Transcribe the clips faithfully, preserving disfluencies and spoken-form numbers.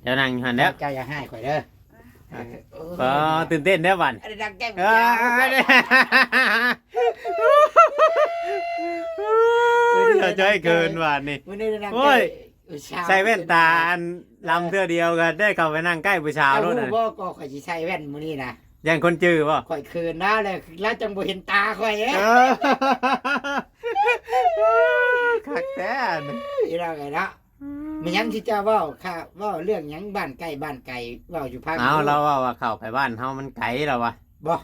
เจ้านั่งอยู่หั่นแล้ว เจ้าอย่าให้ข่อยเด้อ ก็ตื่นเต้นแล้วบัด อันนี้ดังแก้ม เออ เจ้า เจ้าจ้อยเกินบัดนี่ มื้อนี้ดัง โอ้ย แก้ม ใส่แว่นตาอันลำเทื่อเดียวก็ได้เข้าไปนั่งใกล้ผู้สาว เจ้า แล้ว ฮู้ นะ บ่ก็ข่อยสิใส่แว่นมื้อนี้นะ ย่านคนจื้อบ่ ข่อยเขินนะเลยแล้วจังบ่เห็นตาข่อยเด้ เออคักแท้นี่ พี่น้องเอ้ยเนาะ มันยังที่เจ้าเว้าค่ะเว้าเรื่องหยังบ้านใกล้บ้านไกลเว้าอยู่พัง เอาเราว่าว่าเข้าไปบ้านเฮามันไกลแล้ววะ บ่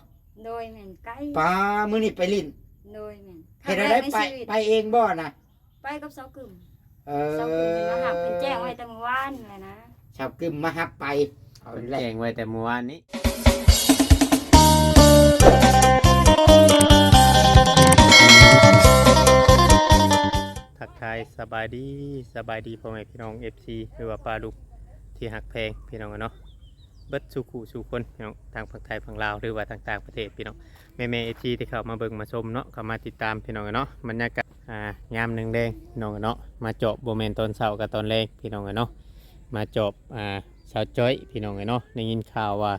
โดยแม่นไกล ป้ามื้อนี้ไปลิ้น โดยแม่น เฮ็ดอะไร ครั้งแรกใน ไป ชีวิต ไปเองบ่นะ ไปกับสาวกึ่ม เออ สาวกึ่มเพิ่นมาหับเพิ่นแจ้งไว้แต่เมื่อวานแหละนะ สาวกึ่มมาหับไปเอาแหละ แจ้งไว้แต่เมื่อวานนี้ ทักทายสบายดีสบายดีพ่อแม่พี่น้อง เอฟซี หรือว่าป้าลุงที่ฮักแพงพี่น้องเนาะ เบิดสู่คู่สู่คนพี่น้องทางฝั่งไทยฝั่งลาวหรือว่าทางต่างประเทศพี่น้อง แม่แม่ เอฟซี ที่เข้ามาเบิ่งมาชมเนาะเข้ามาติดตามพี่น้องเนาะ บรรยากาศอ่ายามแลงๆพี่น้องเนาะ มาจอบบ่แม่นตอนเช้ากับตอนแลงพี่น้องเนาะ มาจอบอ่าสาวจ้อยพี่น้องเนาะ ได้ยินข่าวว่า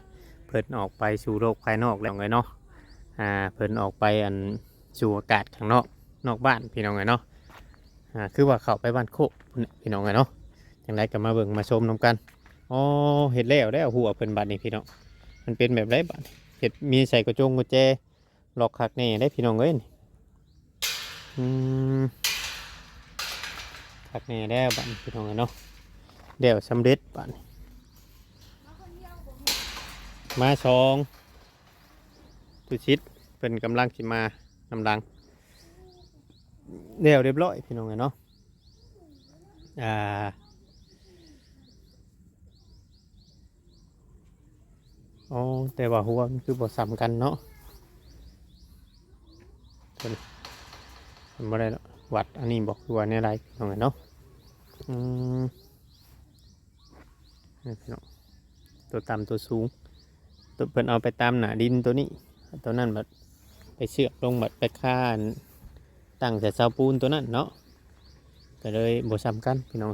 เพิ่นออกไปสู่โลกภายนอกแล้วเนาะ อ่าเพิ่นออกไปอันสู่อากาศข้างนอกนอกบ้านพี่น้องเนาะ อ่าคือว่าเข้าไปบ้านโคกพุ้นแหละพี่น้องเนาะ จังได๋ก็มาเบิ่งมาชมนำกัน อ๋อ เฮ็ดแล้วแล้วหัวเพิ่นบัดนี้พี่น้อง มันเป็นแบบใดบัดนี้ เฮ็ดมีใส่กระจงกุญแจ ล็อกคักแน่เด้พี่น้องเอ้ย อืม คักแน่แล้วบัดนี้พี่น้องเอ้ยเนาะ แล้วสำเร็จบัดนี้ มาสอง ตุชิด เพิ่นกำลังสิมานำหลัง แล้วเรียบร้อยพี่น้องเอ้ยเนาะ อ่า อ๋อ แต่ว่าหัวมันคือบ่ซ้ำกันเนาะ เพิ่น เพิ่นบ่ได้วัดอันนี้บอกคือว่าแนวใดพี่น้องเอ้ยเนาะ อืม นี่พี่น้อง ตัวต่ำตัวสูง ตัวเพิ่นเอาไปตามหน้าดินตัวนี้ ตัวนั้นบัดไปเชื่อมลงบัดไปคาอันตั้งใส่เสาปูนตัวนั้นเนาะ ก็เลยบ่ซ้ำกันพี่น้อง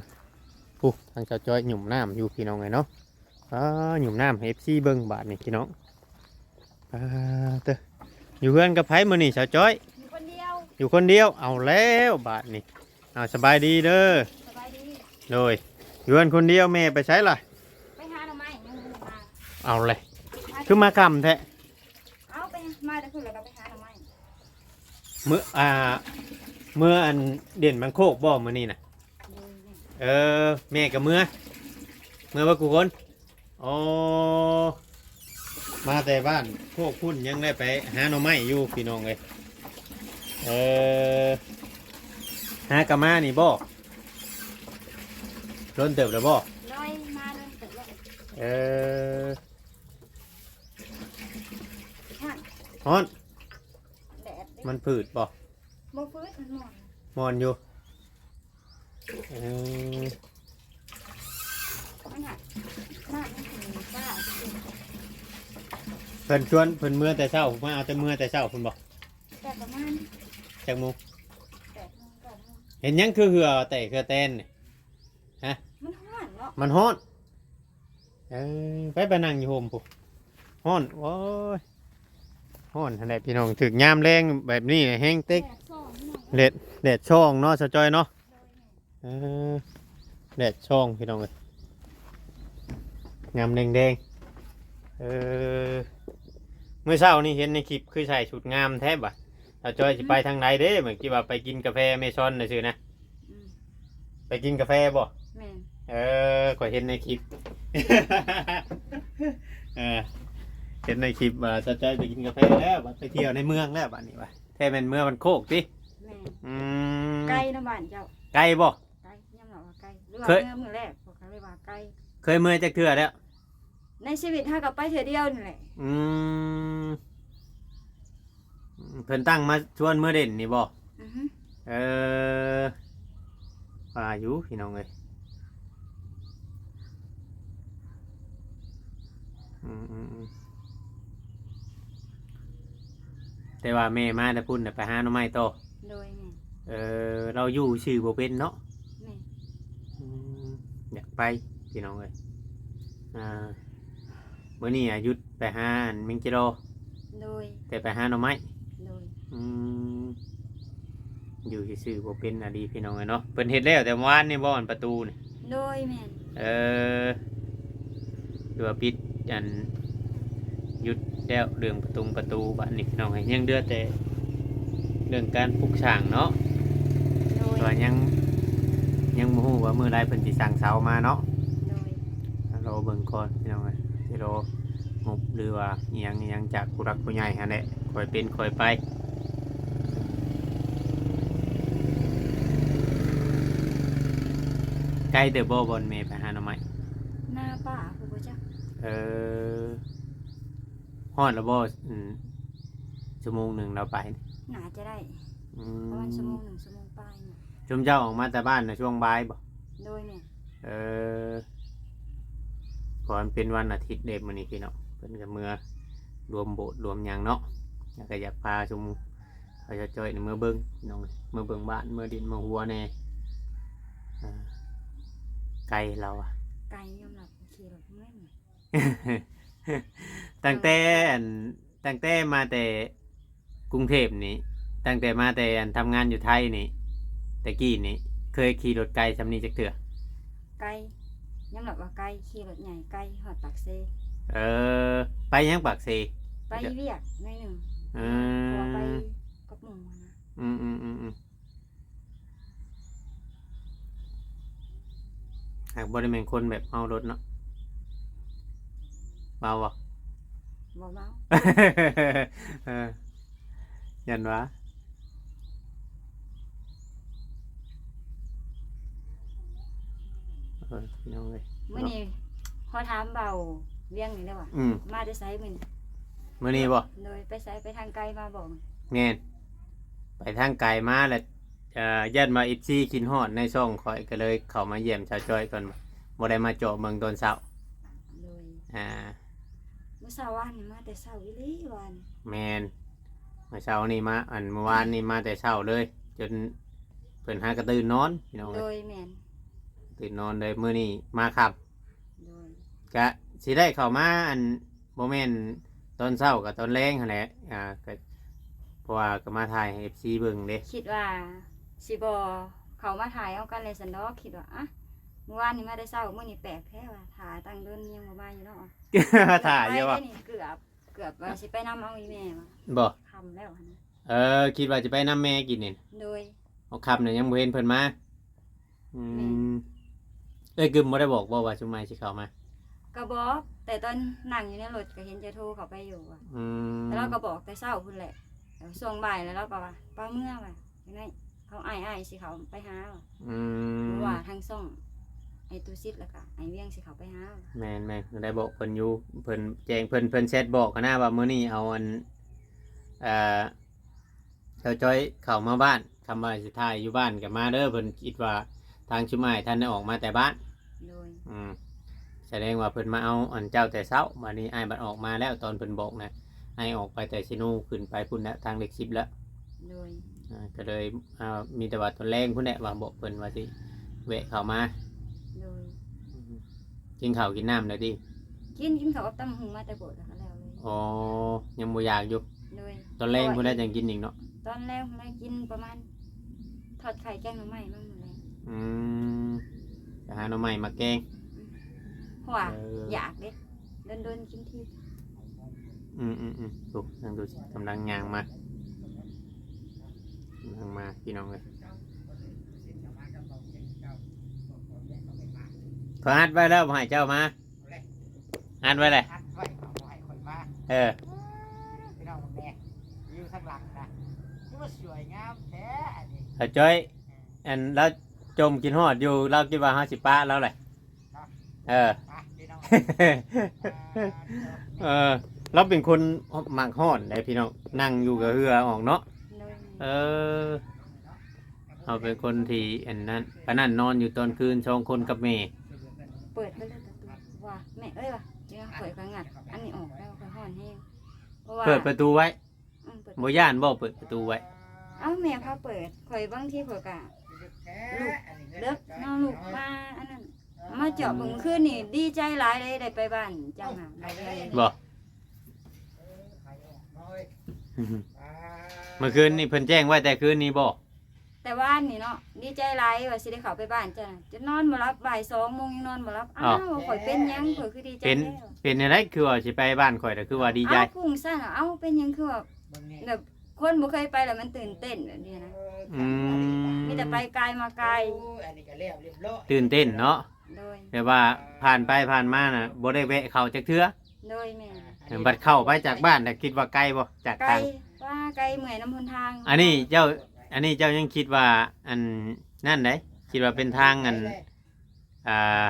ผู้ทางเจ้าจ้อยหยุ่มน้ำอยู่พี่น้องเอ้ยเนาะ อ่า หยุ่มน้ำให้ เอฟซี เบิ่งบาดนี่พี่น้อง อ่า เตอะ อยู่เฮือนกับไผมื้อนี้สาวจ้อย อยู่คนเดียว อยู่คนเดียว เอาแล้วบาดนี่ เอาสบายดีเด้อ สบายดี โดย อยู่เฮือนคนเดียว แม่ไปไสล่ะ ไปหาหน่อไม้ยังบ่ได้มา เอาเลย คือมาค่ำแท้ เอาไปมาแต่พุ่นแล้วก็ไปหาหน่อไม้ มื้อ อ่า มื้ออันเด่นมันโคกบ่มื้อนี้น่ะ โดยแม่น เออ แม่ก็เมือ เมือว่ากูคน อ๋อ มาแต่บ้านโคกพุ้นยังได้ไปหาหน่อไม้อยู่พี่น้องเอ้ย เออ หากะมานี่บ่ โดนเติบแล้วบ่ ลอยมาโดนเติบแล้ว เออ ฮะ ฮ้อน แดดเด้ มันผืดบ่ บ่ฟื้นมันหมอน มอนอยู่ เออ มันหักน้ำมันถึงกล้า เพิ่นชวนเพิ่นเมือแต่เช้า มาเอาแต่เมือแต่เช้าเพิ่นบอก แต่ประมาณ จักโมง แปดโมงเก้าโมง เห็นหยังคือเหื่อแต่เหื่อแตนนี่ มันฮ้อนเนาะ มันฮ้อน เออ ไปไปนั่งอยู่โฮมพุ้นฮ้อน โอ้ย ฮ้อนหั่นแหละพี่น้อง ถืกยามแลงแบบนี้แฮงเต็ก แดดส่องเนาะ แดด แดดส่องเนาะ สาวจ้อยเนาะ เออ แดดส่องพี่น้องเอ้ย ยามแดงๆ เออ มื้อเช้านี่เห็นในคลิปคือใส่ชุดงามแท้บ่ะ สาวจ้อยสิไปทางใดเด้ เมื่อกี้ว่าไปกินกาแฟเมซอนน่ะซื่อนะ อืม ไปกินกาแฟบ่ แม่น เออ ข้อยเห็นในคลิป เออ เห็นในคลิปว่าสาวจ้อยไปกินกาแฟแล้ว บัดไปเที่ยวในเมืองแล้วบัดนี้ว่ะ แท้แม่นเมืองบ้านโคกติ แม่น อืม ไกลนะบ้านเจ้า ไกลบ่ ไกลยอมรับว่าไกลหรือว่า เคย เมื่อมื้อแรกพวกเขาเลยว่าไกล เคยเมือจักเทื่อแล้ว ในชีวิตเฮาก็ไปเทื่อเดียวนี่แหละ อืม เพิ่นตั้งมาชวนเมือเด่นนี่บ่ อือฮึ เออ ว่าอยู่พี่น้องเอ้ย อืมอืมอืม แต่ว่าแม่มาแต่พุ้นน่ะไปหาหน่อไม้ต่อ โดยแม่น เออ เราอยู่ซื่อบ่เป็นเนาะ แม่น อืม อยากไปพี่น้องเอ้ย อ่า มื้อนี้อะหยุดไปหาอันแมงจิโล โดย แต่ไปหาหน่อไม้ โดย อืม อยู่ซื่อๆบ่เป็นอะดีพี่น้องเอ้ยเนาะ เพิ่นเฮ็ดแล้วแต่วานนี่บ่ อันประตูนี่ โดย แม่น เออ คือว่าปิดอัน หยุดแล้วเรื่องประตู ประตูบัดนี้พี่น้องเอ้ย ยังเหลือแต่เรื่องการปลูกสร้างเนาะ โดย แต่ว่ายัง ยังบ่ฮู้ว่ามื้อใดเพิ่นสิสั่งเสามาเนาะ โดย รอเบิ่งก่อนพี่น้องเอ้ย สิรองบหรือว่าอิหยังอิหยังจากผู้หลักผู้ใหญ่หั่นแหละ ค่อยเป็นค่อยไป ไกลเติบบ่ บ่อนแม่ไปหาหน่อไม้ หน้าป่า ผู้บ่จัก เออ ฮอดแล้วบ่ อืม ชั่วโมงหนึ่งเราไป น่าจะได้ อืม ประมาณชั่วโมงหนึ่ง ชั่วโมงปลายนี่ ชุมเจ้าออกมาแต่บ้านนะช่วงบ่ายบ่ โดยแม่น เออ เพราะมันเป็นวันอาทิตย์เด้มื้อนี้พี่น้อง เพิ่นก็เมือรวมโบสถ์รวมหยังเนาะ แล้วก็อยากพาชุมเขาเจ้าจ้อยนี่เมือเบิ่งพี่น้อง เมือเบิ่งบ้าน เมือดินเมือหัวแหน่ อ่า ไกลเราอะ ไกลยอมรับ ขี่รถเมื่อย ตั้งแต่อัน ตั้งแต่มาแต่กรุงเทพนี่ ตั้งแต่มาแต่อันทำงานอยู่ไทยนี่ แต่กี้นี่ เคยขี่รถไกลส่ำนี้จักเทื่อ ไกล ยอมรับว่าไกล ขี่รถใหญ่ไกล ฮอดปากเซ เออ ไปหยังปากเซ ไปเวียกหน่อยหนึ่ง อืม เพราะว่าไปกับหมู่หั้นนะ อืม อืม อืม อืม หากบ่ได้แม่นคนแบบเมารถเนาะ เมาบ่ บ่เมา เออ ยันวะ เออ พี่น้องเอ้ย มื้อนี้ขอถามเบาเวียงนี่ได้บ่ อืม มาแต่ไสมื้อนี้ มื้อนี้บ่ โดย ไปไส ไปทางไกลมาบ่ แม่น ไปทางไกลมาแล้ว เอ่อ ย้านว่า เอฟซี คิดฮอดในช่องข้อย ก็เลยเข้ามาเยี่ยมสาวจ้อยก่อน บ่ได้มาเจาะเบิ่งตอนเช้า โดย อ่า มื้อเช้าวานนี่มาแต่เช้าอีหลีวาน แม่น มื้อเช้านี่มา อัน มื้อวานนี่มาแต่เช้าเลย จนเพิ่นหากะตื่นนอนพี่น้องเอ้ย โดย แม่น ตื่นนอนเลย มื้อนี้มาค่ำ โดย กะสิได้เข้ามา อัน บ่แม่นตอนเช้ากับตอนแลงหั่นแหละ อ่า ก็ เพราะว่าก็มาถ่ายให้ เอฟซี เบิ่งเด้ คิดว่าสิบ่เข้ามาถ่ายเอากันเลยซั้นดอก คิดว่า อะ มื้อวานนี่มาแต่เช้า มื้อนี้แปลกแท้ว่ะ ถ่าตั้งโดนยังบ่มาอยู่เนาะ ถ่าอยู่วะ ไปได้นี่ เกือบ เกือบว่าสิไปนำเอาอีแม่ว่ะ บ่ ค่ำแล้วหั่นนะ เออ คิดว่าสิไปนำแม่กินนี่ โดย เอาค่ำน่ะยังบ่เห็นเพิ่นมา อืม แม่น เอ้ยกึมบ่ได้บอกบ่ว่าชุมอ้ายสิเข้ามา ก็บอก แต่ตอนนั่งอยู่ในรถก็เห็นจะโทรเข้าไปอยู่ว่ะ อืม แล้วเราก็บอกแต่เช้าพุ้นแหละ แล้วช่วงบ่ายแล้วเราก็ว่า "ป้าเมื่อว่ะ ยังไงเขาอ้ายๆสิเขาไปหาว่ะ" อืม เพราะว่าทางช่องไอ้ตูซิดแล้วก็ไอ้เวียงสิเขาไปหาว่ะ แม่นๆ ได้บอกเพิ่นอยู่ เพิ่นแจ้ง เพิ่น เพิ่นแชทบอกหั้นนะว่ามื้อนี้เอาอัน เอ่อ เจ้าจ้อยเข้ามาบ้าน คำว่าสิถ่ายอยู่บ้านก็มาเด้อ เพิ่นคิดว่าทางชุมอ้ายท่านได้ออกมาแต่บ้าน โดย อืม แสดงว่าเพิ่นมาเอาอันเจ้าแต่เช้า บัดนี้อ้ายบัดออกมาแล้ว ตอนเพิ่นบอกนะ อ้ายออกไปแต่เซโน ขึ้นไปพุ้นแล้ว ทางเลขสิบแล้ว โดย อ่า ก็เลย อ่า มีแต่ว่าตอนแลงพุ้นแหละ ว่าบอกเพิ่นว่าสิแวะเข้ามา โดย อืม กินข้าวกินน้ำแล้วติ กิน กินข้าวกับตำบักหุ่งมาแต่โพดแล้วก็แล้วเลย อ๋อ ยังบ่อยากอยู่ โดย ตอนแลงพุ้นแหละจั่งกินอีกเนาะ ตอนแลงพุ้นแหละกินประมาณทอดไข่แกงหน่อไม้มามื้อแลง อืม ไปหาหน่อไม้มาแกง อืม เพราะว่า เออ อยากเด้ โดนๆกินที อืมๆๆ โอ้ ทางตูซิดกำลังย่างมา กำลังมาพี่น้องเอ้ย เขาอัดไว้แล้วบ่ให้เจ้ามา อัดไว้เลย อัดไว้เอาบ่ให้ข่อยมา เออ พี่น้องแม่ อยู่ทางหลังนะ คือว่าสวยงามแท้อันนี้ เฒ่าจ้อย อันลาวจมคิดฮอดอยู่ ลาวคิดว่าเฮาสิปะลาวแหละ เนาะ เออ ไปพี่น้อง เออ ลาวเป็นคนมักฮ้อนเด้พี่น้อง นั่งอยู่ก็เหื่อออกเนาะ โดย เออ เฮาเป็นคนที่อันนั้น ปานนั้นนอนอยู่ตอนคืนสองคนกับแม่ เปิดไปเลยประตู ว่า "แม่เอ้ย" ว่า "จั่งข่อย ข่อยงัดอันนี้ออกแล้ว ข่อยฮ้อนแฮง" เพราะว่า เปิดประตูไว้ อืม เปิด บ่ย้านบ่เปิดประตูไว้ เอ้า แม่พาเปิด ข่อยบางทีข่อยก็ลุกเดิกเนาะ ลุกมาอันนั้น มาเจาะเบิ่งคืนนี่ดีใจหลายเลยได้ไปบ้านเจ้าค่ะ บ่ เมื่อคืนนี่เพิ่นแจ้งไว้แต่คืนนี้บ่ แต่วานนี่เนาะ ดีใจหลายว่าสิได้เข้าไปบ้านเจ้าน่ะ จนนอนบ่หลับ บ่ายสองโมงยังนอนบ่หลับ อ้าว ข่อยเป็นหยัง ข่อยคือดีใจ เป็น แล้ว เป็นอะไร คือว่าสิไปบ้านข่อยแต่คือว่าดีใจ อ้าว พุ่งซั่นน่ะ เอ้า เป็นหยังคือว่า แบบคนบ่เคยไปแล้วมันตื่นเต้นแบบนี้นะ อืม มีแต่ไปไกลมาไกล โอ้ย อันนี้ก็แล้วเรียบร้อย ตื่นเต้นเนาะ โดย แบบว่าผ่านไปผ่านมาน่ะ บ่ได้แวะเข้าจักเทื่อ โดยแม่น บัดเข้าไปจากบ้านน่ะ คิดว่าไกลบ่ จาก ไกล ทาง ว่าไกล เมื่อยนำหนทาง อันนี้เจ้า อันนี้เจ้ายังคิดว่า อัน นั่นได๋ คิดว่าเป็นทาง อัน อ่า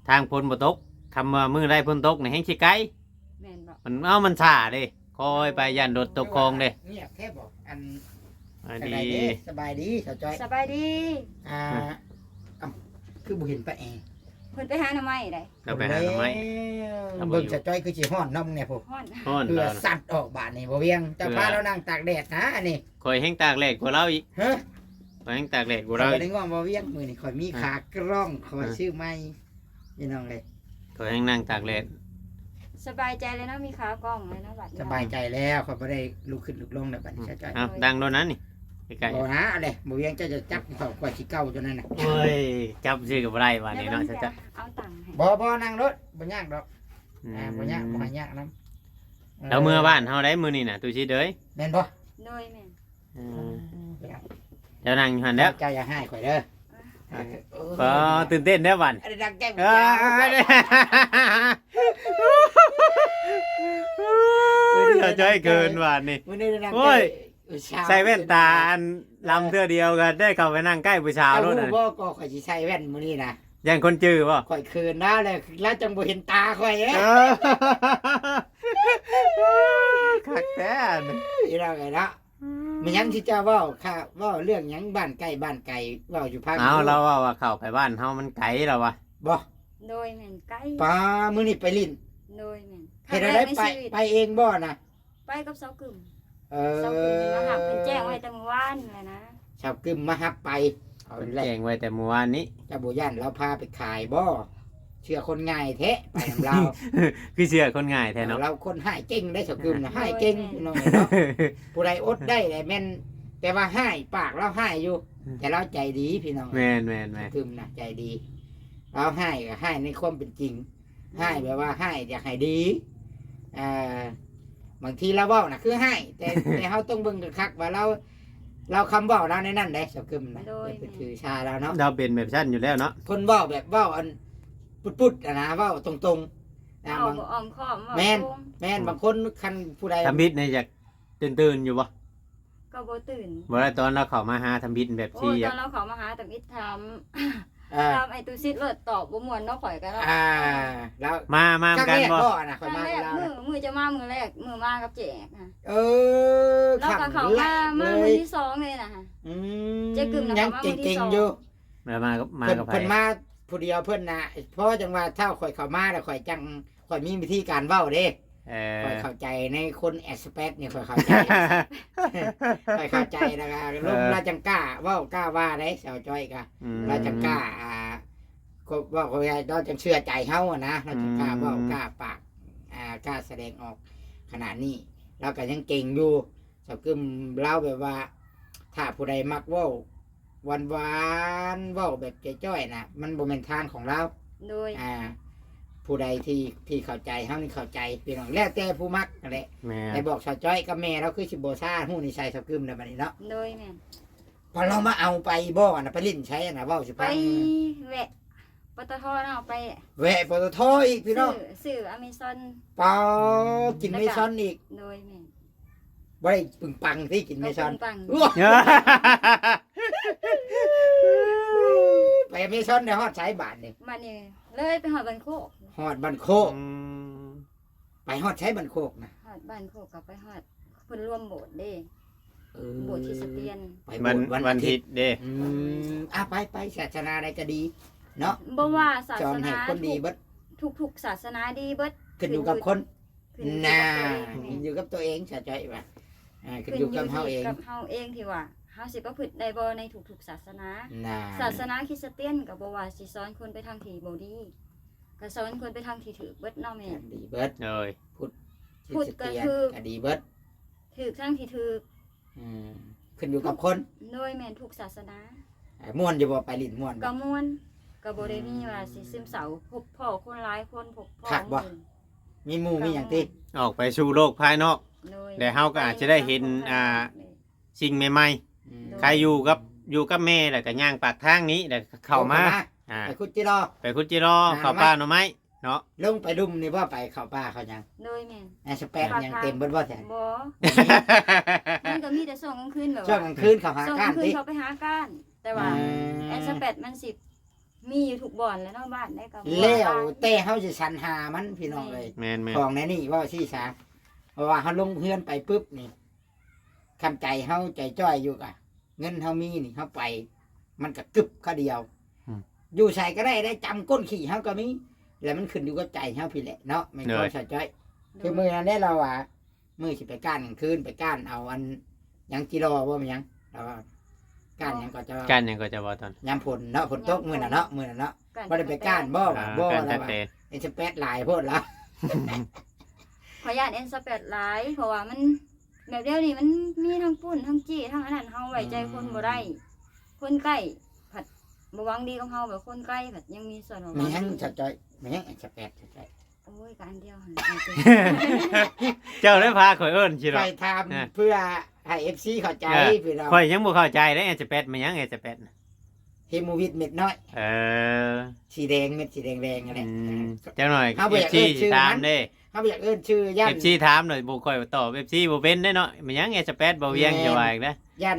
ทางฝนบ่ตก คำว่ามื้อใดฝนตกนี่แฮงสิไกล แม่นบ่ มัน เอ้า มันช้าเด้ คอยไปย่านรถตกคลองเด้ เงียบแท้บ่ อัน อัน จั่งใด๋ ดี เด้ สบายดี สาวจ้อย สบายดี อ่า เอ้า คือบ่เห็นป้าแอ เพิ่นไปหาหน่อไม้ได๋ เราไปหาหน่อไม้ แล้ว เอาบ่อยู่ เบิ่งสาวจ้อยคือสิฮ้อนนำแน่พุ้น ฮ้อน ฮ้อน เพื่อ แล้ว สัตว์ออกบาดนี่ บ่เวียง เจ้า เพื่อ พาเรานั่งตากแดดนะ อันนี้ ข่อยแฮงตากแดดกว่าเราอีก ฮะ ข่อยแฮงตากแดดกว่าเรา ข่อยบ่ได้ อีก ง่วงบ่เวียง มื้อนี้ข่อยมี อ่ะ ขากล้อง ข่อย อ่ะ ซื้อใหม่ พี่น้องเอ้ย ข่อยแฮงนั่งตากแดด สบายใจเลยเนาะ มีขากล้องเลยเนาะบัดนี้ สบายใจแล้ว ข่อยบ่ได้ลุกขึ้นลุกลงแล้วบัดนี้ อืม สาวจ้อย เอา ดังโดนนั้นนี่ ใกล้ๆ บ่นะ เอาเลย บ่เวียงเจ้าจะจับข่อย ข่อยสิเกาตัวนั้นน่ะ โอ้ย จับซื่อก็บ่ได้บาดนี้เนาะ เดี๋ยวเบิ่ง สาวจ้อย เอาตังค์ให้ บ่ บ่ นั่งรถ บ่ยากดอก อืม อ่า บ่ยาก บ่ให้ยากนำ แล้วเมือบ้านเฮาได้มื้อนี้น่ะ ตู้ชิดเอ้ย แม่นบ่ โดยแม่น เออ เจ้านั่งอยู่หั่นแล้ว เจ้าอย่าให้ข่อยเด้อ เออ ก็ตื่นเต้นแล้วบัด อันนี้ดังแก้ว เออ เออ เจ้าจ้อยเกินบาดนี่ มื้อนี้ดังแก้ว โอ้ย เออ ใส่แว่นตาอันลำเทื่อเดียวก็ได้เข้าไปนั่งใกล้ผู้สาว เจ้า แล้ว ฮู้ นะ บ่ ก็ข่อยสิใส่แว่นมื้อนี้นะ ย่านคนจื้อบ่ ข่อยเขินนะ แล้ว แล้วจังบ่เห็นตาข่อยเด้ เออ คักแท้นี่ อีหลังไอ้เนาะ อืม แม่นหยังที่เจ้าเว้าค่ะ เว้าเรื่องหยังบ้านใกล้บ้านไกล เว้าอยู่พัง เอา ดู เราเว้าว่าเข้าไปบ้านเฮามันไกลแล้ววะ บ่ โดยแม่นไกล ปา มื้อนี้ไปลิ้น โดยแม่น เฮ็ดอะไร ครั้งแรกใน ไป ชีวิต ไปเองบ่นะ ไปกับสาวกึม เออ สาวกึมมารับ เพิ่นแจ้งไว้แต่มื้อวานนั่นแหละนะ สาวกึมมารับไป เอา เพิ่น แหละ แจ้งไว้แต่มื้อวานนี้ เจ้าบ่ย่านเราพาไปขายบ่ เชื่อคนง่ายแท้ ไปนำเรา คือเชื่อคนง่ายแท้เนาะ เราคนฮ้ายเก่งได้สาวกึมนะ ฮ้ายเก่ง โดยแม่น พี่น้องเนาะ ผู้ใดอดได้แหละแม่น แต่ว่าฮ้าย ปากเราฮ้ายอยู่ อืม แต่เราใจดีพี่น้อง แม่นๆๆ สาวกึมนะใจดี เราฮ้ายก็ฮ้ายในความเป็นจริง ฮ้ายแบบว่าฮ้ายอยากให้ดี อ่า บางทีเราเว้าน่ะคือฮ้าย แต่ แต่เราต้องเบิ่งคักๆว่าเรา เราคำเว้าเราในนั้นเด้ สาวกึมนะ โดย อย่าไปถือสาเราเนาะ เราเป็นแบบซั่นอยู่แล้วเนาะ คนเว้าแบบเว้าอันปุดๆอะนะ เว้าตรงๆ อ่า เว้า บาง บ่อ้อมค้อม เว้า แม่น ตรง แม่น อืม บางคนคันผู้ใด ทำอิฐนี่อยากตื่นๆอยู่บ่ ก็บ่ตื่น บ่ได้ ตอนเราเข้ามาหาทำอิฐแบบ โอ้ ที่ ตอนเราเข้ามาหาทำอิฐถาม อ่า ถามไอ้ตู้ชิดโลด ตอบบ่ม่วนเนาะ ข่อยก็เนาะ อ่า แล้ว มา มา ครั้งแรก กันบ่ บ่นะ ข่อยมา ครั้งแรก กับเรา มื้อ มื้อจะมามื้อแรก มื้อมากับเจ๊นะ เออ แล้วก็เข้ามา ครั้งแรก มา เลย มื้อที่สองเลยนะ อืม เจ๊กึมนะ ยัง เข้ามามื้อที่สอง เก่งๆอยู่ แล้วมา มา เพิ่น กับไผ เพิ่นมาผู้เดียวเพิ่นน่ะ เพราะจังว่าเท่าข่อยเข้ามาแล้วข่อยจัง ข่อยมีวิธีการเว้าเด้ เออ ข่อยเข้าใจในคนแอสเปกนี่ ข่อยเข้าใจ ข่อยเข้าใจแล้วก็ลม เออ ลาวจังกล้าเว้ากล้าว่าได้ สาวจ้อยก็ อืม ลาวจังกล้า อ่า ก็เว้า ก็เว้า ลาวจังเชื่อใจเฮาอะนะ ลาวจังกล้าเว้า อืม กล้าปาก อ่า กล้าแสดงออกขนาดนี้ ลาวก็ยังเก่งอยู่ สาวกึมลาวแบบว่า ถ้าผู้ใดมักเว้าหวานๆ เว้าแบบจ้อยๆ น่ะ มันบ่แม่นทางของลาว โดย อ่า ผู้ใดที่ ที่เข้าใจ เฮานี่เข้าใจ พี่น้อง แล้วแต่ผู้มักนั่นแหละ แม่น แต่บอกสาวจ้อยกับแม่ลาวคือสิบ่ซ่า ฮู้นิสัยสาวกึมแล้วบัดนี้เนาะ โดยแม่น พอลาวมาเอาไปบ่อันน่ะ ไปลิ้นไสอันน่ะ เว้าสิฟัง ไปแวะ ปตท เนาะ ไป แวะ ปตท อีกพี่น้อง ซื้อ ซื้ออเมซอน ปอ กิน แล้วก็ เมซอนอีก โดยแม่น บ่ได้ปึงปังที่กินเมซอน บ่ปึงปัง โอ้ ไปเมซอนได้ฮอดไสบาดนี่ มานี่เลยไปฮอดบ้านโคก ฮอดบ้านโคก อืม ไปฮอดไสบ้านโคกนะ ฮอดบ้านโคกก็ไปฮอดเพิ่นรวมโบสถ์เด้ เออ โบสถ์คริสเตียน ไปโบสถ์วัน วันอาทิตย์ วันอาทิตย์เด้ อืม อ่ะ ไป ไป ศาสนาใดก็ดี เนาะ บ่ว่าศาสนา สอนให้คนดีเบิด ทุก ทุก ทุกศาสนาดีเบิด ขึ้นอยู่กับคน ขึ้นอยู่กับ น่า ตัวเอง ขึ้นอยู่กับตัวเอง สาวจ้อยว่า อ่า ขึ้นอยู่กับเฮาเอง ขึ้นอยู่กับเฮาเองที่ว่า เฮาสิประพฤติได้บ่ในทุกๆศาสนา น่า ศาสนาคริสเตียนก็บ่ว่าสิสอนคนไปทางที่บ่ดี ก็สอนคนไปทางที่ถูกเบิดเนาะแม่ ทางดีเบิด โดย พุทธ พุทธ คริสเตียน ก็ถูก ก็ดีเบิด ถูกทางที่ถูก อืม ขึ้นอยู่กับคน โดยแม่นทุกศาสนา เอ่อ ม่วนอยู่บ่ ไปหลิ้นม่วนบ่ ก็ม่วน ก็บ่ได้มีว่าสิซึมเศร้า พบพ้อคนหลายคน พบพ้อ คักบ่ หมู่ มีหมู่มีหยังติ ก็ม่วน ออกไปสู่โลกภายนอก โดย แล้วเฮาก็อาจจะได้เห็น ไปสังคมภายนอก อ่า เลย สิ่งใหม่ๆ อืม โดย ใครอยู่กับ อยู่กับแม่แล้วก็ย่างปากทางนี้แล้วก็เข้ามา เข้ามา อ่า ไปขุดจิรอ ไปขุดจิรอ หาหน่อไม้ เข้าป่าหน่อไม้เนาะ ลงไปลุ่มนี่บ่ ไปเข้าป่าเข้าหยัง โดยแม่น แอสแปด ปากทาง ยังเต็มเบิดบ่แถว บ่ มันก็มีแต่ช่วงกลางคืนแบบว่า ช่วงกลางคืนเขาหา ช่วงกลางคืน ก้านติ เขาไปหาก้าน แต่ว่า อืม แอสแปดมันสิมีอยู่ทุกบ่อนแหละเนาะ บ้านใดก็บ่ว่า แล้วแต่เฮาสิสรรหามันพี่น้องเอ้ย แม่นๆ ของในนี่เว้าซี่ซะ เพราะว่าเฮาลงเฮือนไปปึ๊บนี่ คันใจเฮาใจจ้อยอยู่กะ เงินเฮามีนี่ เฮาไป มันก็กึบคาเดียว อืม อยู่ไสก็ได้ ได้จำก้นขี้เฮาก็มี แล้วมันขึ้นอยู่กับใจเฮาพี้แหละเนาะ แม่น โดย ความสะจ้อย โดย คือมื้อนั้นแหละเราว่า มื้อสิไปก้านกลางคืน ไปก้านเอาอัน หยังจิรอบ่แม่นหยัง เราว่า ก้านหยังก็จะ ก้านหยังก็จะว่าตอน ยามฝนเนาะ ฝนตก ยามฝน มื้อนั้นเนาะ มื้อนั้นเนาะ ก้าน บ่ได้ไปก้านบ่ อ่า บ่ ก้าน เรา ตะ ว่า เตน แอสแปดหลายโพดแล้ว ข้อยย้านแอสแปดหลาย เพราะว่ามัน แบบเดี๋ยวนี้มันมีทั้งปุ้น ทั้งจี้ ทั้งอันนั้น เฮาไว้ใจคนบ่ได้ อืม คนใกล้ผัดบ่หวังดีกับเฮา แบบคนใกล้ผัดยังมีส่วนหวัง แม่นหยัง ดี สะจ้อย แม่นหยัง แอสแปด สะจ้อย โอ้ย ก็อันเดียวหั่น เจ้าได้พาข่อยเอิ้นสิดอก ไปถาม นะ เพื่อให้ เอฟซี เข้าใจ เออ พี่น้อง ข่อยยังบ่เข้าใจเด้ แอสแปด แม่นหยัง แอสแปด น่ะ เฮโมวิตเม็ดน้อย เออ สีแดง เม็ดสีแดงๆนั่นแหละ อืม เออ จักหน่อย เฮาบ่อยาก เอฟซี เอิ้นชื่อ ถาม มัน เด้ เฮาบ่อยากเอิ้นชื่อ ย้าน เอฟซี ถามหน่อย บ่ค่อยตอบ เอฟซี บ่เป็นเด้เนาะ แม่นหยัง แอสแปด บ่เวียง แม่น จะว่าอีกนะ ย้าน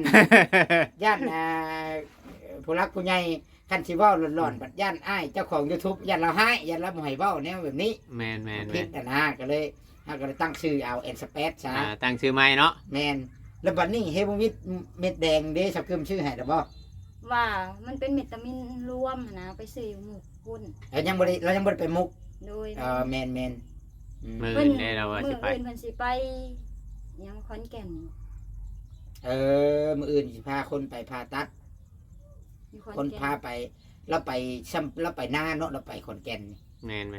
ย้าน อ่า ผู้หลักผู้ใหญ่ คันสิเว้าหลอนๆ บัดย้านอ้ายเจ้าของ YouTube ย้านลาวฮ้าย ย้านลาวบ่ให้เว้าแนวแบบนี้ แม่นๆๆ มันผิดน่ะนะ ก็เลย เฮาก็เลยตั้งชื่อเอา แอสแปด ซะ อ่า ตั้งชื่อใหม่เนาะ แม่น แล้วบัดนี้เฮโมวิตเม็ดแดงเด้ สาวกึมชื่อให้แล้วบ่ ว่ามันเป็นเม็ดตามินรวมหั้นนะ ไปซื้ออยู่หมู่พุ้น แล้วยังบ่ได้ เรายังบ่ได้ไปมุก โดย เออ แม่นๆ อืม มื้ออื่นเด้ เราว่าสิไป มื้ออื่นเพิ่นสิไปหยังขอนแก่น เออ มื้ออื่นสิพาคนไปผ่าตัด อยู่ขอนแก่น คนพาไป เราไปซ้ำ เราไปนาเนาะ เราไปขอนแก่นนี่ แม่นไหม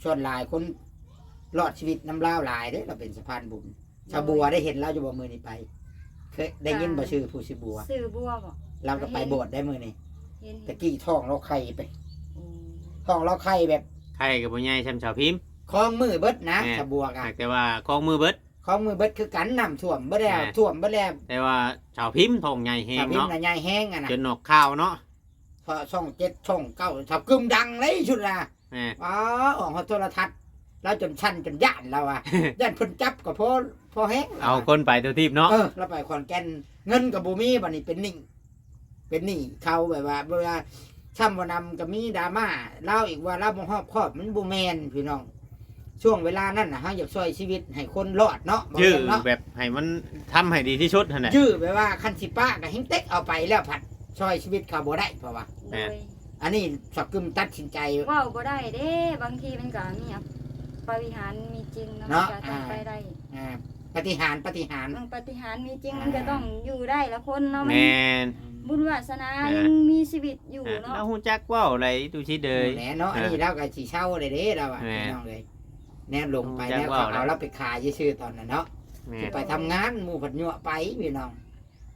ส่วนหลายคนรอดชีวิตนำลาวหลายเด้ เราเป็นสะพานบุญ โดย สาวบัวได้เห็นลาวอยู่บ่มื้อนี้ไป เคยได้ยินบ่ อ่า ชื่อผู้ชื่อบัว ชื่อบัวบ่ เราก็ไป เห็น โบสถ์ได้มื้อนี้ เห็น ตะกี้ท้องเราไข่ไป โอ้ ท้องเราไข่แบบ ไข่ก็บ่ใหญ่ส่ำสาวพิมพ์ คลองมือเบิดนะ แม่น สาวบัวกะ แต่ว่าคลองมือเบิด คลองมือเบิดคือกัน น้ำท่วมเบิดแล้ว แม่น ท่วมเบิดแล้ว แต่ว่าสาวพิมพ์ท้องใหญ่แฮงเนาะ สาวพิมพ์น่ะใหญ่แฮงอะนะ จนออกข่าวเนาะ เพราะช่องเจ็ด ช่องเก้า สาวกึมดังเลยชุดน่ะ แม่น อ๋อ ออกฮอดโทรทัศน์ แล้วจนสั่นจนย้านเราอะ ย้านเพิ่นจับก็พอ พอแฮง เอาคนไปทั่วทีปเนาะ เออ เราไปขอนแก่น เงินก็บ่มี บัดนี้เป็นหนี้ เป็นหนี้เขาแบบว่า เวลาซ้ำบ่นำก็มีดราม่า ลาวอีกว่าลาวบ่รอบคอบ มันบ่แม่นพี่น้อง ช่วงเวลานั้นน่ะ เฮาอยากช่วยชีวิตให้คนรอดเนาะ บ่ ยื้อ แม่นเนาะ แบบให้มันทำให้ดีที่สุดหั่นแหละ ยื้อแบบว่าคันสิปะก็แฮ่งเต็กเอาไปแล้วผัดช่วยชีวิตเขาบ่ได้ เพราะว่า แม่น โดย อันนี้สาวกึมตัดสินใจ เว้าบ่ได้เด้ บางทีมันก็มีปาฏิหาริย์มีจริงเนาะ เนาะ มันก็ต้อง อ่า ไปได้ อ่า ปาฏิหาริย์ ปาฏิหาริย์ อืม ปาฏิหาริย์มีจริง อ่า มันก็ต้องอยู่ได้ละคนเนาะ มัน แม่น บุญวาสนา อ่า ยังมีชีวิตอยู่เนาะ อ่า แล้วฮู้จักเว้าอะไรตุชิดเด้ย แหละเนาะ อ่า อันนี้เราก็สิเซาเลยเด้เราอะ แม่น พี่น้องเอ้ย แนวลงไป ฮู้จัก แล้วเขา เว้า เอา แล้ว เราไปขายซื่อๆตอนนั้นเนาะ แม่น สิไปทำงาน หมู่เพิ่นยั่วไปพี่น้อง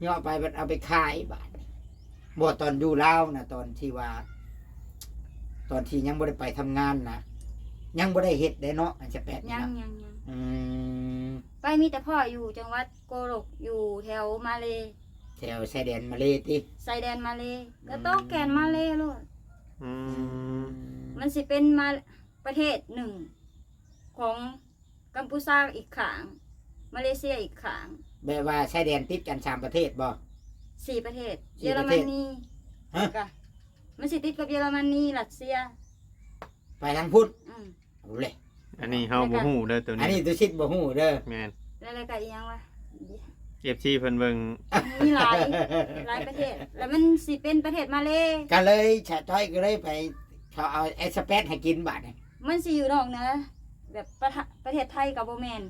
ย่อไปบัดเอาไปขายบาดนี้ บ่ ตอนอยู่ลาวนะ ตอนที่ว่า ตอนที่ยังบ่ได้ไปทำงานนะ ยังบ่ได้เฮ็ดได้เนาะ แอสแปดนี่นะ ยังๆๆ อืม ไปมีแต่พ้ออยู่จังหวัดโกลก อยู่แถวมาเลย์ แถวชายแดนมาเลย์ติ ชายแดนมาเลย์ ก็ต้องแก่นมาเลย์โลด อืม มันสิเป็นมา ประเทศหนึ่งของกัมพูชาอีกข้าง มาเลเซียอีกข้าง แบบว่าชายแดนติดกันสามประเทศบ่ สี่ประเทศ สี่ประเทศ เยอรมนี ฮะ ก็มันสิติดกับเยอรมนี รัสเซีย ไปทางพุ้น อืม เอาเลย อันนี้เฮาบ่ฮู้เด้อตัวนี้ อันนี้ตุชิดบ่ฮู้เด้อ แม่น แล้ว แล้วก็อีหยังวะ เอฟซี เพิ่นเบิ่ง มีหลาย หลายประเทศ แล้วมันสิเป็นประเทศมาเลย์ ก็เลยสาวจ้อยก็เลยไป เขาเอาแอสแปดให้กินบาดนี้ มันสิอยู่นอกเหนือ แบบประทะ ประเทศไทยก็บ่แม่น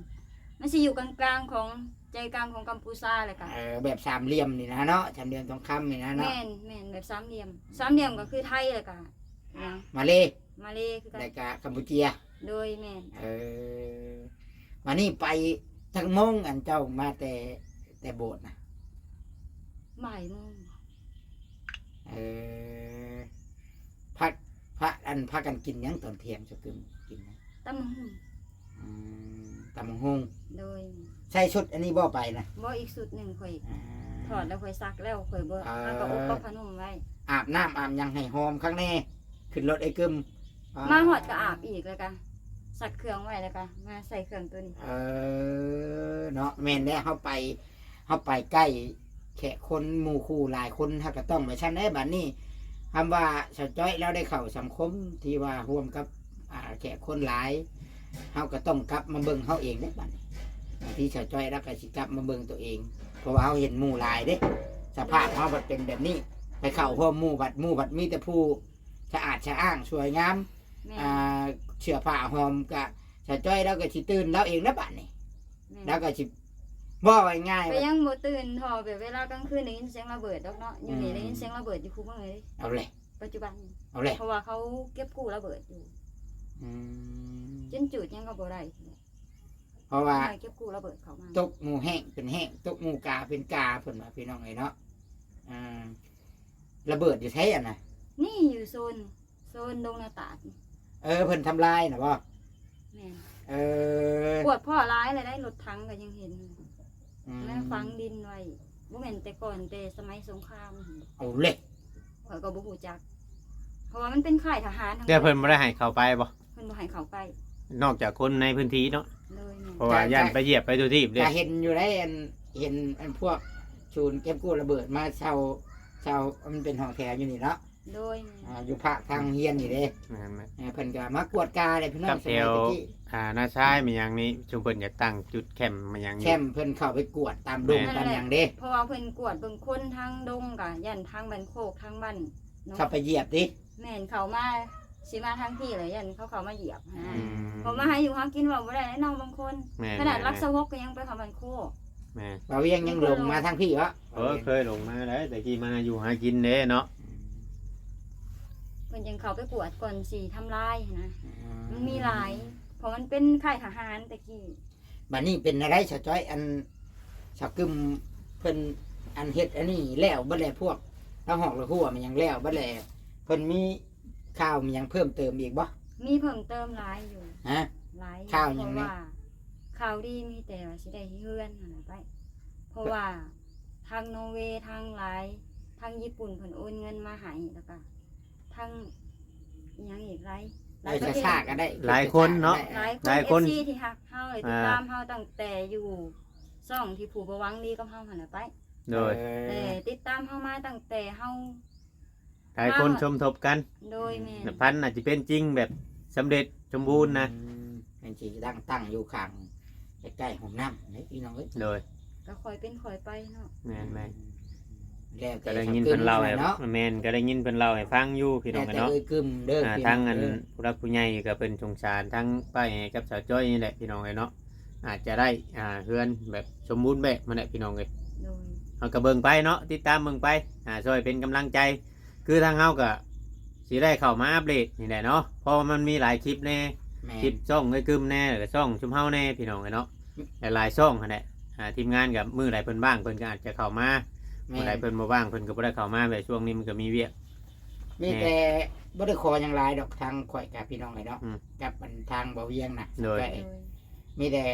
มันสิอยู่กลางๆของ ใจกลางของกัมพูชาเลยกะ เออ แบบสามเหลี่ยมนี่นะเนาะ สามเหลี่ยมทองคำนี่นะเนาะ แม่น แม่น แบบสามเหลี่ยม สามเหลี่ยมก็คือไทยเลยกะ หยัง มาเลย์ มาเลย์คือกัน แล้วก็กัมพูเชีย โดย แม่น เออ มานี่ไปจักโมง อันเจ้ามาแต่ แต่โบสถ์นะ บ่ายโมง เออ พา พา อันพากันกินหยังตอนเที่ยง เจ้ากึม กินหยัง ตำบักหุ่ง อืม ตำบักหุ่ง โดย ใส่ชุดอันนี้บ่ไปนะ บ่ อีกชุดหนึ่งข่อย อ่า ถอดแล้วข่อยซักแล้วข่อยบ่ อ่า เอาก็อบกับผ้านุ่มไว้ อาบน้ำอาบหยังให้หอมคักแน่ ขึ้นรถไอ้กึม อ่า มาฮอดก็อาบอีกแล้วก็ซักเครื่องไว้แล้วก็มาใส่เครื่องตัวนี้ เออ เนาะ แม่นแล้ว เฮาไป เฮาไปใกล้แขกคนหมู่คู่หลายคน เฮาก็ต้องไปซั่นแหละ บัดนี้ คำว่าสาวจ้อยลาวได้เข้าสังคมที่ว่าร่วมกับ อ่า แขกคนหลาย เฮาก็ต้องกลับมาเบิ่งเฮาเองเด้บัดนี้ บางทีสาวจ้อยลาวก็สิกลับมาเบิ่งตัวเอง เพราะว่าเฮาเห็นหมู่หลายเด้ สภาพเฮาบัดเป็นแบบนี้ ไปเข้าร่วมหมู่บัด หมู่บัดมีแต่ผู้สะอาดสะอ้างสวยงาม แม่น อ่า เสื้อผ้าหอมก็ สาวจ้อยลาวก็สิตื่นลาวเองนะบัดนี้ แม่น ลาวก็สิ เว้าง่ายๆ ก็ ว่า ยังบ่ตื่นเท่าแบบเวลากลางคืนได้ยินเสียงระเบิดดอกเนาะ อยู่นี่ อืม ได้ยินเสียงระเบิดอยู่คู่มื้อเลย เอาเลย ปัจจุบัน เอาเลย เพราะว่าเขาเก็บกู้ระเบิดอยู่ อืม จนจุดหยังก็บ่ได้ เพราะว่า เก็บกู้ระเบิดเข้ามา ตกหมู่แห้งเป็นแห้ง ตกหมู่กาเป็นกา เพิ่นว่าพี่น้องเอ้ยเนาะ อ่า ระเบิดอยู่ไสอะนะ นี่อยู่โซน โซนดงนาตาดนี่ เออ เพิ่นทำลายน่ะบ่ แม่น เออ กวดพ้อหลายเลยได้ รถถังก็ยังเห็นอยู่ อืม แม่นฝังดินไว้ บ่แม่นแต่ก่อน แต่สมัยสงครามหั่น เอาเลย ข้อยก็บ่ฮู้จัก เพราะว่ามันเป็นค่ายทหารทั้ง แต่เพิ่นบ่ได้ให้เข้าไปบ่ เพิ่นบ่ให้เข้าไป นอกจากคนในพื้นที่เนาะ โดยแม่น เพราะว่า ก็ ย่านไปเหยียบไปทั่วทีปเด้ ก็เห็นอยู่ได้ อัน เห็นอันพวกศูนย์เก็บกู้ระเบิดมาเช่า เช่า มันเป็นห้องแถวอยู่นี่เนาะ โดยแม่น อ่า อยู่ภาคทางโรงเรียนนี่เด้ แม่นๆ อ่า เพิ่นก็มากวดกาเลยพี่น้อง กับแถว สมัยตะกี้ อ่า นาซายมาหยังนี่ ชุมเพิ่นอยากตั้งจุดแคมป์มาหยังอยู่ แคมป์เพิ่นเข้าไปกวดตามดง แม่น ตามหยังเด้ เพราะว่าเพิ่นกวดเบิ่งคนทางดงกะย่านทางบ้านโคกทางบ้านเนาะ เข้าไปเหยียบติ แม่น เข้ามา สิมาทางพี่เลยย่านเขาเข้ามาเหยียบนะ อืม เขามาให้อยู่หากินเว้าบ่ได้เนาะบางคน แม่น ขนาด แม่น รักสาวกก็ยังไปเข้าบ้านโคก แม่น บ่าวเวียงยังหลงมาทางพี่วะ เออ เคยหลงมาแล้ว แต่กี้มาอยู่หากินเด้เนาะ อืม เพิ่นยังเข้าไปกวดก่อนสิทำลายนะ อืม มันมีหลาย เพราะมันเป็นค่ายทหารแต่กี้ บัดนี้เป็นอะไรสาวจ้อย อันสาวกึมเพิ่นอันเฮ็ดอันนี้แล้วบัดแลพวกละหอกละหัวมันหยังแล้วบัดแล เพิ่นมีข่าวมีหยังเพิ่มเติมอีกบ่ มีเพิ่มเติมหลายอยู่ ฮะ หลายอยู่ ข่าวหยัง เพราะ แน่ ว่าข่าวดีมีแต่ว่าสิได้เฮือนหั่นน่ะไป เพราะว่าทางนอร์เวย์ ทางหลาย ทางญี่ปุ่นเพิ่นโอนเงินมาให้ แล้วก็ทางอิหยังอีกหลาย หลายประเทศ เออ ช้าๆ ก็ได้ หลายคนเนาะ ช้าๆ ก็ได้ หลายคน หลายคน เอฟซี ที่ฮักเฮาเลย อ่า ติดตามเฮาตั้งแต่อยู่ช่องที่ผู้บ่หวังดีกับเฮาหั่นน่ะไป โดย เออ แต่ติดตามเฮามาตั้งแต่เฮา หลายคน มา สมทบกัน โดยแม่น พันธุ์อาจจะเป็นจริงแบบสำเร็จสมบูรณ์นะ อืม เป็นสิตั้ง ตั้งอยู่ข้างใกล้ๆห้องน้ำนี่พี่น้องเอ้ย โดย ก็ค่อยเป็นค่อยไปเนาะ แม่นๆ แล้วแต่ ก็ได้ยินเพิ่นเล่าให้ เนาะ แม่น ก็ได้ยินเพิ่นเล่าให้ฟังอยู่พี่น้อง แล้วแต่ เนาะ เอ้ยกึมเด้อ อ่า พี่น้อง ทางอัน เด้อ ผู้หลักผู้ใหญ่ก็เพิ่นสงสารทั้งป้าแอกับสาวจ้อยนี่แหละพี่น้องเอ้ยเนาะ อาจจะได้ อ่า เฮือนแบบสมบูรณ์แบบมาแหละพี่น้องเอ้ย โดย เฮาก็เบิ่งไปเนาะ ติดตามเบิ่งไป อ่า ช่วยเป็นกำลังใจ คือทางเฮาก็สิได้เข้ามาอัปเดตนี่แหละเนาะ เพราะว่ามันมีหลายคลิปแน่ แม่น คลิปช่องเอ้ยกึมแน่ แล้วก็ช่องชุมเฮาแน่พี่น้องเอ้ยเนาะ หลายๆช่องหั่นแหละ อ่า ทีมงานก็มื้อใดเพิ่นว่างเพิ่นก็อาจจะเข้ามา แม่น มื้อใดเพิ่นบ่ว่างเพิ่นก็บ่ได้เข้ามา แบบช่วงนี้มันก็มีเวียก มี แม่น แต่บ่ได้ขอหยังหลายดอก ทางข่อยกับพี่น้องเอ้ยเนาะ อืม กับอันทางบ่าวเวียงนะ โดย ก็ โดย มีแต่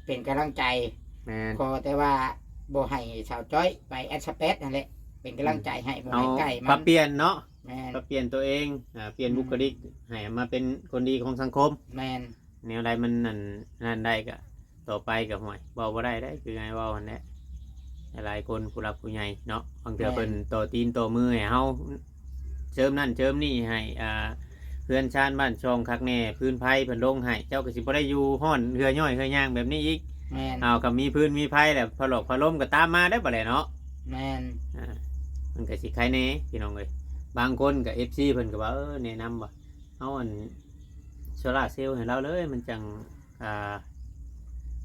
เป็นกำลังใจ แม่น ขอแต่ว่าบ่ให้สาวจ้อยไปแอดสเปซนั่นแหละ เป็นกำลังใจให้ บ่ให้ใกล้มัน ปรับเปลี่ยนเนาะ แม่น ปรับเปลี่ยนตัวเอง อ่า เปลี่ยน อืม บุคลิก ให้มาเป็นคนดีของสังคม แม่น แนวใดมันนั่น นั่นได้ก็ ต่อไปก็ห่วย เว้าบ่ได้เด้ คือไงเว้าหั่นแหละ หลายๆคนผู้หลักผู้ใหญ่เนาะ บางเทื่อ แม่น เพิ่นต่อตีนต่อมือให้เฮา เจิมนั่นเจิมนี่ให้ อ่า เฮือนชานบ้านช่องคักแน่ พื้นไฟเพิ่นลงให้ เจ้าก็สิบ่ได้อยู่ฮ้อนเหื่อย่อยเหื่อย่างแบบนี้อีก แม่น เอาก็มีพื้นมีไฟแล้ว พะหลอกพะลมก็ตามมาได้บ่แหละเนาะ แม่น อ่า มันก็สิไคแน่พี่น้องเอ้ย บางคนก็ เอฟซี เพิ่นก็ว่า เออ แนะนำว่า เอาอันโซลาร์เซลล์ให้เราเลย มันจัง อ่า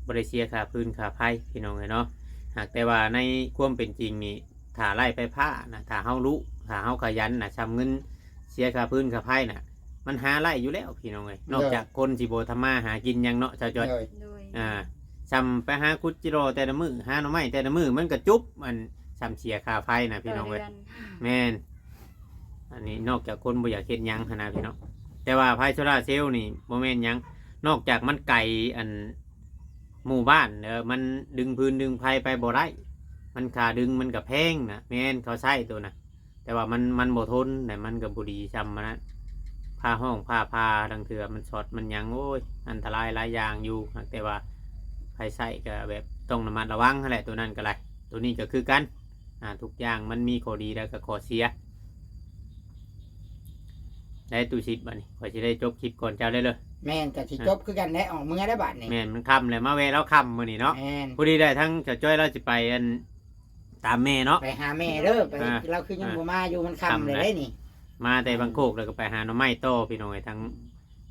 บ่ได้เสียค่าฟืนค่าไฟพี่น้องเอ้ยเนาะ หากแต่ว่าในความเป็นจริงนี่ ถ้าไร้ไฟฟ้านะ ถ้าเฮารู้ ถ้าเฮาขยันนะ ส่ำเงินเสียค่าฟืนค่าไฟนะ มันหาไร้อยู่แล้วพี่น้องเอ้ย นอกจากคนสิบ่ทำมาหากินหยังเนาะ ชาวจ้อย โดย โดย อ่า ส่ำไปหาขุดจิโร่แต่ละมื้อ หาหน่อไม้แต่ละมื้อ มันก็จุบ อัน ส่ำเสียค่าไฟนะพี่น้องเอ้ย ต่ดื แม่น อันนี้นอกจากคนบ่อยากเฮ็ดหยังหั้นนะพี่น้อง แต่ว่าไฟโซลาร์เซลล์นี่บ่แม่นหยัง นอกจากมันไกล อัน หมู่บ้านเด้อ มันดึงฟืนดึงไฟไปบ่ได้ มันค่าดึงมันก็แพงนะ แม่นเขาใช้ตัวนะ แต่ว่ามัน มันบ่ทน แต่มันก็บ่ดีส่ำมันนะ ผ้าห้องผ้าพา ลางเทื่อมันช็อตมันหยัง โอ้ย อันตรายหลายอย่างอยู่ หากแต่ว่าไผใช้ก็แบบต้องระมัดระวังหั้นแหละ ตัวนั้นก็ได้ ตัวนี้ก็คือกัน อ่า ทุกอย่างมันมีข้อดีแล้วก็ข้อเสีย ได้ตู้สิบบัดนี้ ข้อยสิได้จบคลิปก่อนเจ้าได้เลย แม่นก็สิจบคือกันแหละ ออกเมือได้บาดนี้ แม่น มันค่ำแล้ว มาแวะลาวค่ำมื้อนี้เนาะ แม่น พอดีได้ทั้งเจ้าจ้อย ลาวสิไป อัน ตามแม่เนาะ ไปหาแม่เด้อ ไป อ่า ลาวคือยังบ่มาอยู่ มันค่ำแล้วเด้นี่ มาแต่บังโคกแล้วก็ไปหาหน่อไม้ต่อพี่น้องเอ้ย ทั้ง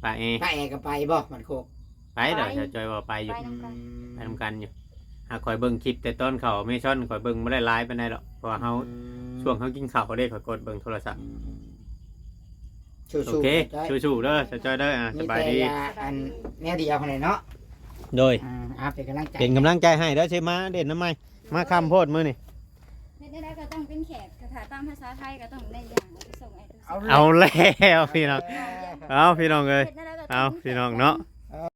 ป้าแอ ป้าแอก็ไปบ่บังโคก ไปเด้อ เจ้าจ้อยว่าไปอยู่ ไปนำกัน ไปนำกันอยู่ หาข้อยเบิ่งคลิปแต่ตอนเขาเมซอน ข้อยเบิ่งบ่ได้หลายปานใดดอก เพราะว่าเฮา อืม ช่วงเฮากินข้าวเด้ ข้อยกดเบิ่งโทรศัพท์ อืมสู้ๆ โอเค จ้อย สู้ๆเด้อ เจ้าจ้อยเด้อ อ่า มี สบาย แต่ ดี อย่าอันแนวเดียวหั้นแหละเนาะ โดย อ่าเอาเป็นกำลังใจ เป็นกำลังใจให้เด้อ สิมาเล่นนำใหม่ มาค่ำโพดมื้อนี้ เฮ็ดได้ก็ต้องเป็นแขก ก็ถ้าตามภาษาไทยก็ต้องได้อย่างไปส่งไอ้ตู้ เอา เอาแล้วพี่น้อง เอาพี่น้องเอ้ย ฮ็ดได้ก็ต้ เอาพี่น้องเนาะ